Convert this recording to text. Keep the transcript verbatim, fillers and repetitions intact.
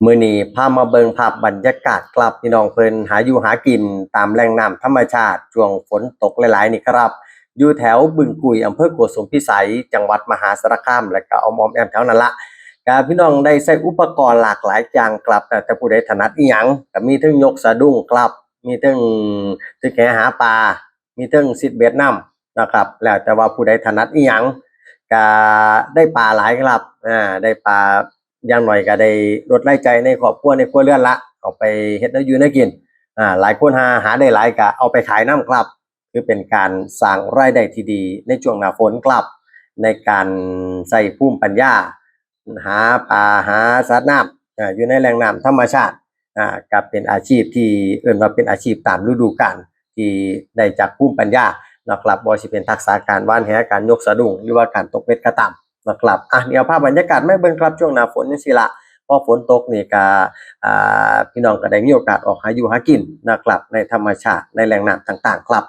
มื้อนี้พามาเบิ่งภาพบรรยากาศครับ พี่น้องเพิ่นหาอยู่หากินตามแหล่งน้ำธรรมชาติช่วงฝนตกหลายๆนี่ครับ อยู่แถวบึงกุย อำเภอโกสุมพิสัย จังหวัดมหาสารคาม และก็อ้อมๆแอมแถวนั้นละ ก็พี่น้องได้ใช้อุปกรณ์หลากหลายอย่างครับ แต่แต่ผู้ใดถนัดอีหยังก็มีทั้งยกสะดุ้งครับ มีทั้งถือแหหาปลา มีทั้งซิดเบ็ดนำนะครับ แล้วแต่ว่าผู้ใดถนัดอีหยังก็ได้ปลาหลายครับ อ่า ได้ปลา อย่างน้อยก็ได้ลดรายจ่ายในครอบครัวในครัวเรือนละ เอาไปเฮ็ดแนวอยู่แนวกิน อ่า หลายคนหา หาได้หลายก็เอาไปขายนำครับ คือเป็นการสร้างรายได้ที่ดีในช่วงหน้าฝนครับ ในการใช้ภูมิปัญญา หาปลา หาสัตว์น้ำ อ่า อยู่ในแหล่งน้ำธรรมชาติ อ่า ก็เป็นอาชีพที่เอิ้นว่าเป็นอาชีพตามฤดูกาล ที่ได้จากภูมิปัญญานะครับ บ่ว่าสิเป็นทักษะการหว่านแห การยกสะดุ้ง หรือว่าการตกเบ็ดก็ตามนะครับ อ่ะ เดี๋ยวภาพบรรยากาศมาเบิ่งครับ ช่วงหน้าฝนจั่งซี้ละ พอฝนตกนี่ก็ อ่า พี่น้องก็ได้มีโอกาสออกหาอยู่หากินนะครับ ในธรรมชาติ ในแหล่งน้ำต่างๆครับ